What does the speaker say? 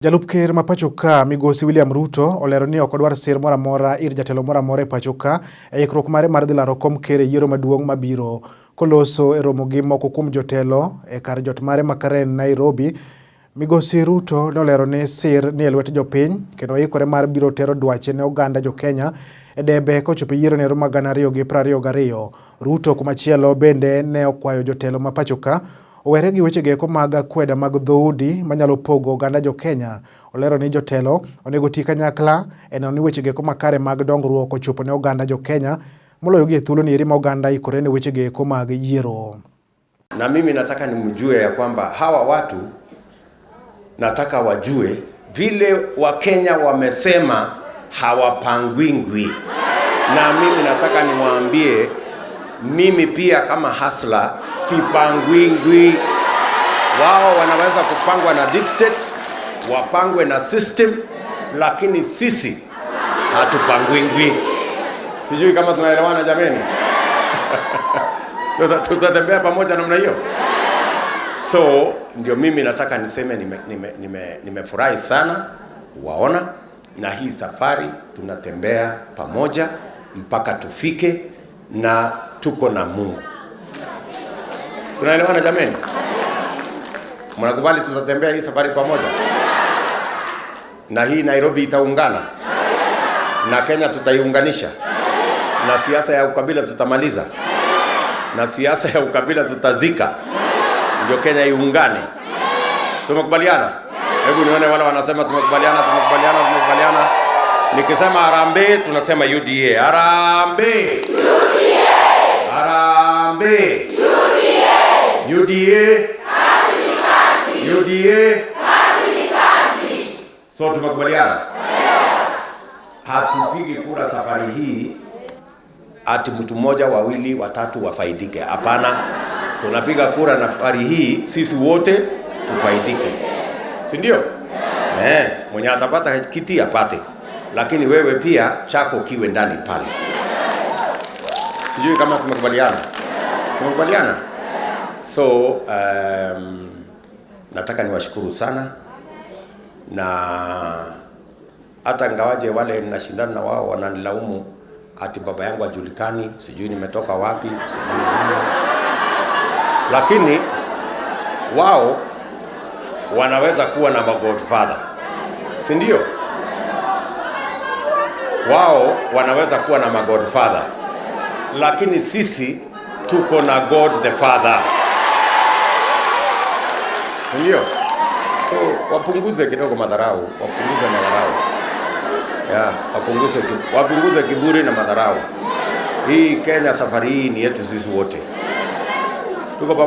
Jalup ker ma pacho ka migosi William Ruto olero ni ok odwar sir moro amora ir jatelo moro amora e pacho ka e ikruok mare mar dhi laro kom ker e yiero maduong' mabiro. Koloso e romo gi moko kuom jotelo e kar jot mare ma Karen, Nairobi, migosi Ruto nolero ni sir ni e lwet jopiny kendo oikore mar biro tero dwache ne oganda jokenya e debe kochopo e yiero nero mag 2022. Ruto kumachielo bende ne okwayo jotelo ma pacho ka owere gi weche goeko mag akweda mag dhoudi manyalo pogo oganda jokenya. Olero ni jotelo onego ti kanyakla e neno ni weche goeko makare mag dongruok ochopo ne oganda jokenya moloyo gi e thuolo ni eri ma oganda ikore ne weche goeko mag yiero. Na mimi nataka nimjue ya kwamba hawa watu nataka wajue vile Wakenya wamesema hawapangwingwi, na mimi nataka niwaambie, mimi pia kama hustler sipangwingwi. Wao wanaweza kupangwa na deep state, wapangwe na system, lakini sisi hatupangwingwi. Sijui kama tunaelewana jameni. Tutatembea pamoja namna hiyo. So ndio mimi nataka niseme nimefurahi nime sana kuwaona, na hii safari tunatembea pamoja mpaka tufike, na tuko na Mungu. Tunaelewana jameni? Mnakubali tutatembea hii safari pamoja? Na hii Nairobi itaungana na Kenya tutaiunganisha, na siasa ya ukabila tutamaliza, na siasa ya ukabila tutazika, ndio Kenya iungane. Tumekubaliana? Hebu nione wale wanasema tumekubaliana, tumekubaliana, tumekubaliana. Nikisema harambee, tunasema UDA. Harambee! UDA! Harambee! UDA! UDA! Kazi, UDA! Kazi, kazi. So tumekubaliana? Hatupigi kura safari hii ati mtu mmoja, wawili, watatu wafaidike. Hapana, tunapiga kura safari hii sisi wote tufaidike, si ndio? Eh, mwenye atapata kiti apate, lakini wewe pia chako kiwe ndani pale. Sijui kama tumekubaliana. Tumekubaliana? So nataka niwashukuru sana, na hata ingawaje wale ninashindana na wao wananilaumu ati baba yangu hajulikani, sijui nimetoka wapi, sijui nini, lakini wao wanaweza kuwa na magodfather, si ndio? Wao wanaweza kuwa na magodfather, lakini sisi tuko na God the Father, si ndio? So wapunguze kidogo madharau, wapunguze madharau ya, wapunguze kiburi na madharau. Hii Kenya safari hii ni yetu sisi wote, tuko pamoja.